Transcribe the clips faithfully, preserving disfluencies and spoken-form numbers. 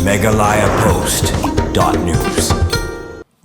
Meghalaya Post dot news.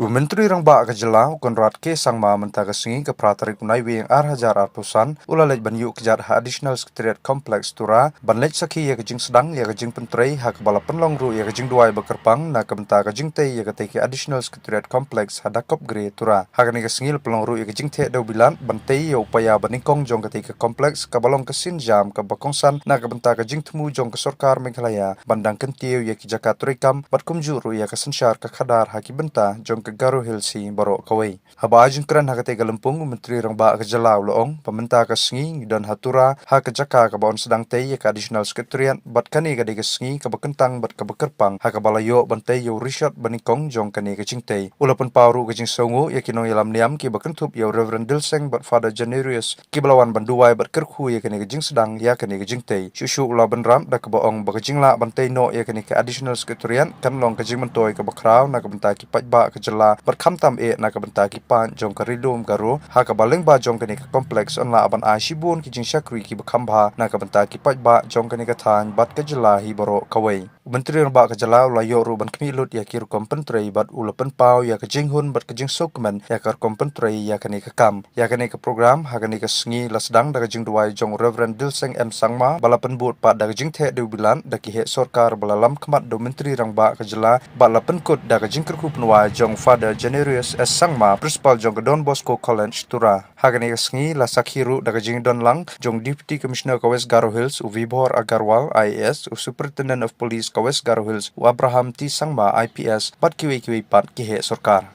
U Myntri Rangbah ka jylla u Conrad K Sangma mynta ka sngi ka phra tarik u Naiwieng ar hajar arphew san u la leit ban ïuh kjat ha Additional Secretariat Complex Tura ban leit sakhi ïa ka jingsdang ïa ka jingpyntrei ha kaba la pynlong ruh ïa ka jingduwai ba kyrpang na ka bynta ka jingtei ïa katei ka Additional Secretariat Complex ha Dakop Gre Tura. Ha kane ka sngi la pynlong ruh ïa ka jingtheh dewbilat ban tei ïa u paia ba nyngkong jong katei ka complex kaba long ka sienjam kaba kongsan na ka bynta ka jingthmu jong ka sorkar Meghalaya ban dang kyntiew ïa ki jaka treikam bad kumjuh ruh ïa ka synshar ka khadar ha ki bynta jong ka Garo Hills hi baroh kawei. Haba ai jingkren ha katei ka lympung u Myntri Rangbah ka jylla u la ong ba mynta ka sngi ngi don ha Tura ha ka jaka kaba yn sdang tei ïa ka Additional Secretariat bad kane ka dei ka sngi kaba kyntang bad kaba kyrpang ha kaba la ïoh ban tei ïa u rishot ba nyngkong jong kane ka jingtei. U la pynpaw ruh ka jingsngewnguh ïa ki nongïalam niam kiba kynthup ïa u Reverend Dilseng bad Father Janerius kiba la wan ban duwai bad kyrkhu ïa kane ka jingsdang ïa kane ka jingtei. Shuh shuh u la bynrap da kaba ong ba ka jinglah ban tei noh ïa kane ka Additional Secretariat kan long ka jingmyntoi kaba khraw na ka bynta ki paidbah ka jylla bad khamtam eh na ka bynta ki paid jong ka Ri Lum Garo ha kaba lyngba jong kane ka complex yn lah ban ai shibun ki jingshakri kiba kham bha na ka bynta ki paidbah jong kane ka thaiñ bad ka jylla hi baroh kawei. U Myntri Rangbah ka jylla u la ïoh ruh ban khmih lut ïa ki rukom pyntrei bad u la pynpaw ïa ka jinghun bad ka jingsngewkmen ïa ka rukom pyntrei ïa kane ka kam. Ïa kane ka program ha kane ka sngi la sdang da ka jingduwai jong u Reverend Dilseng M Sangma ba la pynbud pat da ka jingtheh dewbilat da ki heh sorkar ba la lam khmat da u Myntri Rangbah ka jylla bad la pynkut da ka jingkyrkhu pynwai jong Father Janerius S Sangma, Principal jong ka Don Bosco College Tura. Ha kane ka sngi la sakhi ruh da ka jingdon lang jong Deputy Commissioner ka West Garo Hills u Vibhor Agarwal I A S, u Superintendent of Police ka West Garo Hills u Abraham T Sangma I P S bad kiwei kiwei pat ki heh sorkar.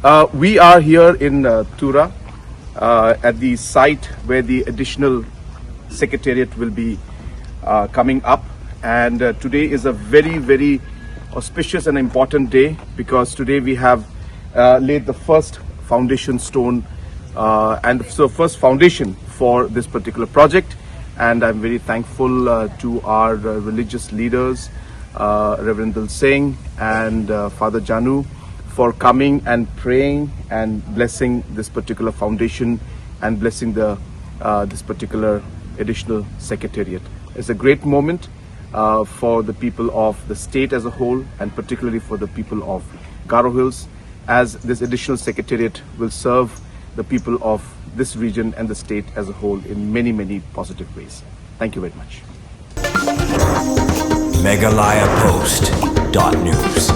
Uh, we are here in uh, Tura uh, at the site where the additional secretariat will be uh, coming up. And uh, today is a very, very auspicious and important day because today we have uh, laid the first foundation stone uh, and so first foundation for this particular project. And I'm very thankful uh, to our uh, religious leaders, uh, Reverend Dil Singh and uh, Father Janu, for coming and praying and blessing this particular foundation and blessing the uh, this particular additional secretariat. It's a great moment uh, for the people of the state as a whole and particularly for the people of Garo Hills, as this additional secretariat will serve the people of this region and the state as a whole in many, many positive ways. Thank you very much. Meghalaya Post dot news.